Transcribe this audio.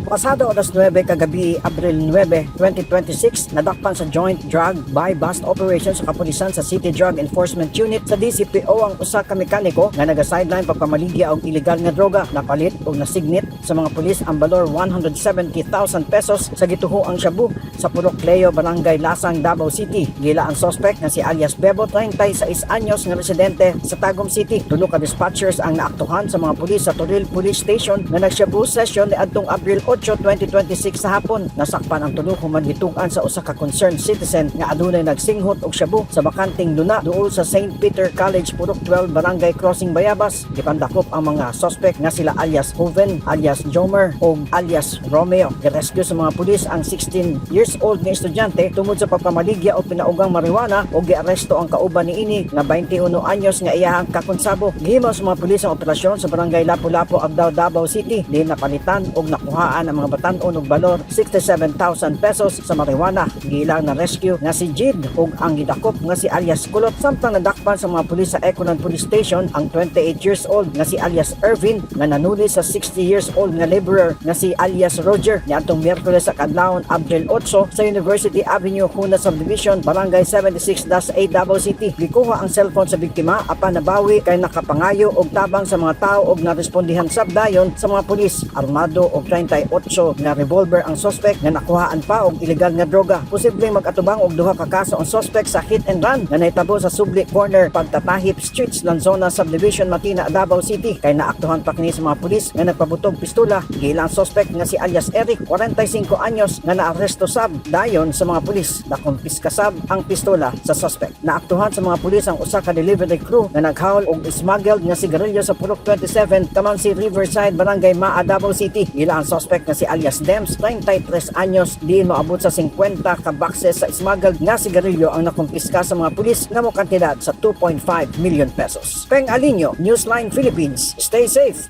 Pasado alas 9 kagabi, Abril 9, 2026, nadakpan sa Joint Drug Buy Bust Operation sa kapulisan sa City Drug Enforcement Unit sa DCPO ang usa ka mekaniko nga naga-sideline pagpamaligya og ilegal nga droga. Napalit og nasignit sa mga pulis ang balor 170,000 pesos sa gituhoang shabu sa Purok Leo, Barangay Lasang, Davao City. Giila ang suspect nga si alias Bebo, 36 anyos nga residente sa Tagum City. Tulo ka dispatchers ang naaktuhan sa mga pulis sa Toril Police Station nga nagshabu session niadtong Abril 8, 2026 sa hapon. Nasakpan ang tulo human gitug-an sa usa ka concerned citizen nga adunay nagsinghot og shabu sa bakanting luna duol sa St. Peter College, Purok 12, Barangay Crossing, Bayabas. Gipandakop ang mga suspect nga sila alias Hoven, alias Jomer ug alias Romeo. Girescue sa mga pulis ang 16 years old nga estudyante tungod sa pagpamaligya og pinaugang marijuana ug giaresto ang kauban niini nga 21 anyos nga iyahang kakonsabo. Gihimo sa mga pulis ang operasyon sa Barangay Lapu-Lapu, Agdao, Davao City, diin napalitan og nakuhaan ang mga batan-on og balor 67,000 pesos sa marijuana. Giilang na rescue nga si Jid ug ang gidakop nga si alias Kulot, samtang nadakpan sa mga pulis sa Ecoland Police Station ang 28 years old nga si alias Irvin nga nanuli sa 60 years old nga laborer nga si alias Roger niadtong Miyerkules sa kadlawon, Abril 8, sa University Avenue, Juna Subdivision, Barangay 76-A, Davao City. Gikuha ang cellphone sa biktima apan nabawi kay nakapangayo og tabang sa mga tao og narespondihan sab dayon sa mga pulis. Armado og 38 nga revolver ang suspect nga nakuhaan pa og ilegal nga droga. Posibleng mag-atubang og duha ka kaso ang suspect sa hit and run nga nahitabo sa Subli Corner, Pagtatahip Streets, Lanzona Subdivision, Matina, Davao City kay naaktuhan pa kini sa mga pulis nga nagpabutog pistola. Giila ang suspect nga si alias Eric, 45 anyos, nga naaresto sab dayon sa mga pulis. Nakumpiska sab ang pistola sa suspect. Naaktuhan sa mga pulis ang usa ka delivery crew nga naghawol og smuggled nga sigarilyo sa Purok 27, Kamansi Riverside, Barangay Maa, Davao City. Giila ang suspect nga si alias Dems, 33 anyos, diin moabot sa 50 ka boxes sa smuggled nga sigarilyo ang nakumpiska sa mga pulis nga mo kantidad sa 2.5 million pesos. Peng Alinio, Newsline Philippines. Stay safe.